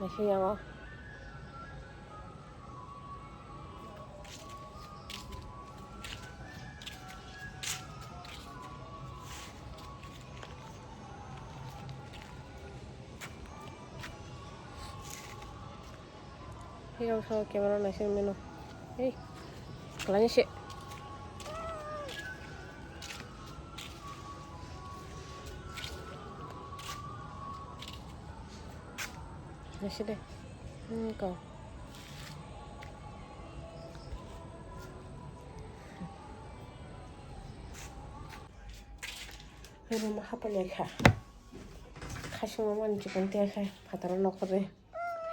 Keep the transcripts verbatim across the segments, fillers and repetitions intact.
Naising yango. Hiyong sa camera naising mino. Hey, kalani se. Naising de. Hmm, kau. Room hapalai kha. Khasingma mani chikon tiya kha, phataro nokore.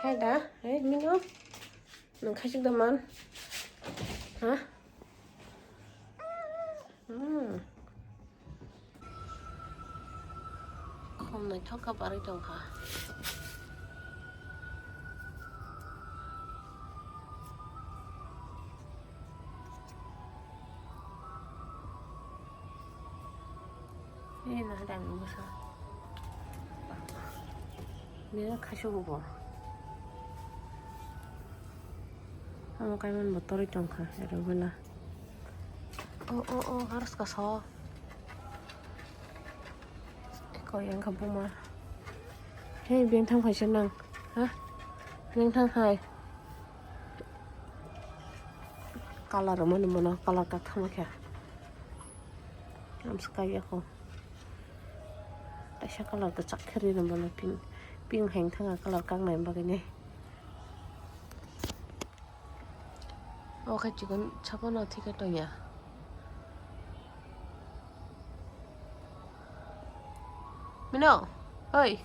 Hai da, hai mino. Nang khasik da man. Ha? Hmm. Khom naithok kha barwi tong kha. Ei na dang bwsa. Bini khaisu bo. Amo kaiman bo torwi tong kha, ero bela. O, o, o, haras ka so. Eko yang ka buma. Hei, beng thang phaisa nang. Ha? Beng thang hai. Colour mano mano, colour ka thang kha. Am sky ako. Kaisa colour kwchak khe ri rwmani pink, pink hai wngthang a colour kaknai bagwi nai. O khe chikon sabono thikhe tongya. Mino, oi.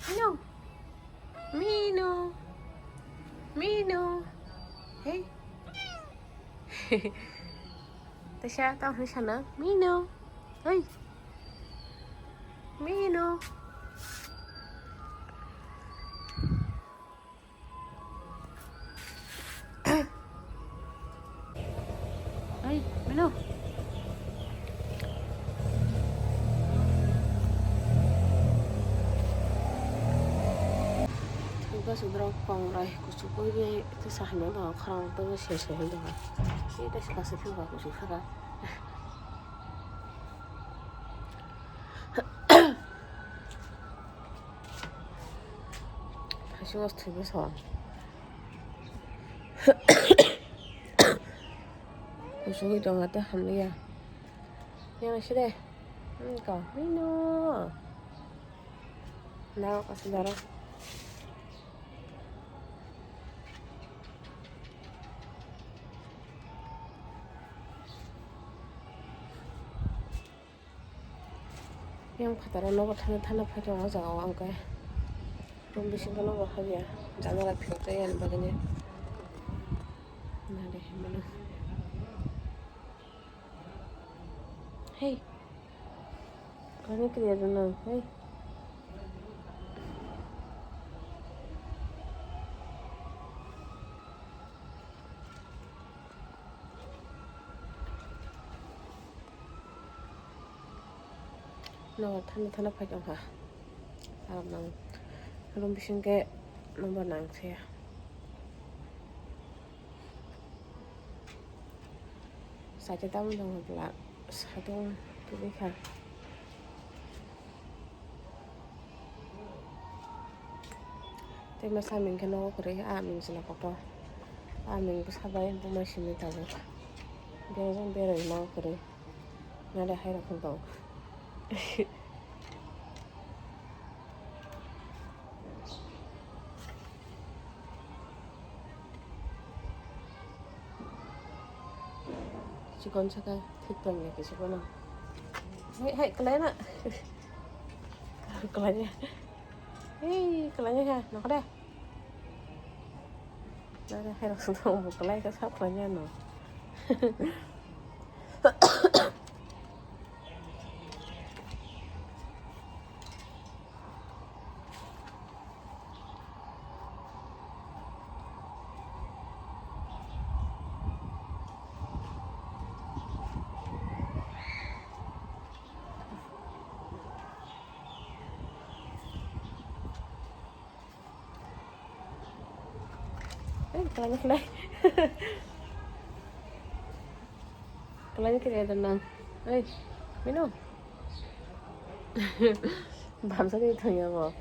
Mino. Mino. Mino. Hey. Tasha, tao hwnwi sana. Mino. Hey. Mino. Ai, mino. Thwiba sudra kongrai kuchuk oi bai tei sa hamya ba khorang tei se se hai ba. Tei kaisa kaisa phiya ba kuchuk sara. Haisi was thwiba sa. Kusugwi tongo tei hamliya. Yang side. Hmm, kau. Mino. Naro kasi daro. Yang phataro nogo thana thana phai tongo o jaga o, ang khe room bisingo nogo habya, janala philka yani bagwino. Nade himano. Hey. Kani kriya rwno, hey. Nogo thana thana phai tongkha. Aram nang. Room bising khe number nang saya. Sacha tamo tong bla satung tubui kha. Tei masa ming khe nogo kwrwi, a ming chwla kotor. A ming bwsa bai buma simi tabuk. Berajak berajak nogo kwrwi. Nade hai rok tong. Chikon saka thik tong ya kisi bono. Hai, hai, kalai na. Kalai ya. Hei, kalai ya, nokre. Nare hai rok song bo kwlai khe sap khlai ya no. Ei, kalani khlai. Kalani khlai da nang. Ei, Minu. Bamsa ni thangya bo.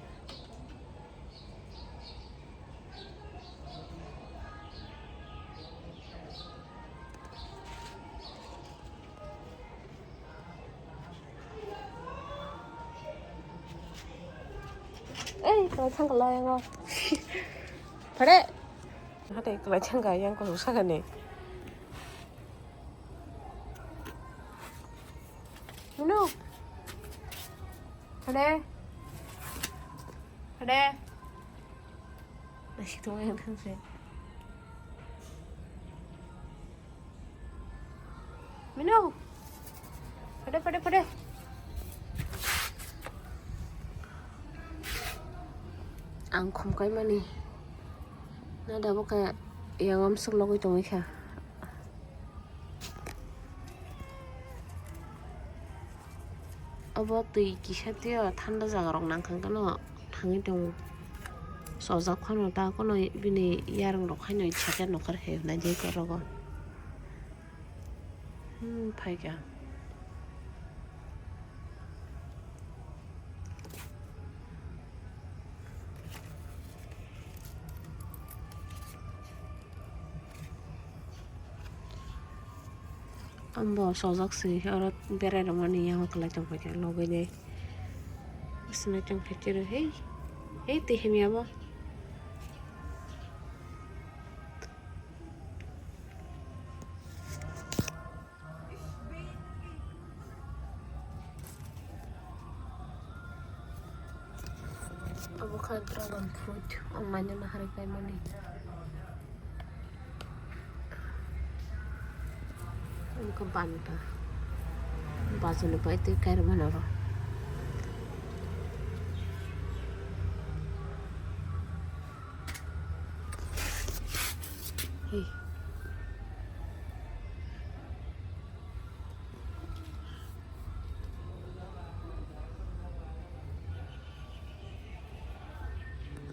Ei, kalai thang kalai yango. Phare. Hate kalai thang ka yang ko saka ni. Minu. Phare. Phare. Nasi tong yang thang se. Minu. Phade, phade, phade. Ang khum kaimani. Na dabo khe yang amsuk logwi tongwi kha. Obo twi kisa twiyo thanda jaga rok nang kha kano thangwi tongo. Sojak phano ta kono bini yarwng rok haino sakhe nokar khe naidi khe rogo. Hmm, phaikha. Ambo sojak se oro berai rwmani yang kwlai tongphaikha logwi de. Sinai tongphai chwrwi hei. Hei twi hamya bo. Obo kha dragon fruit, o mane maharwi kaimani. Omo kha banta. Bazar ni pai twi kairwmani oro. Hey.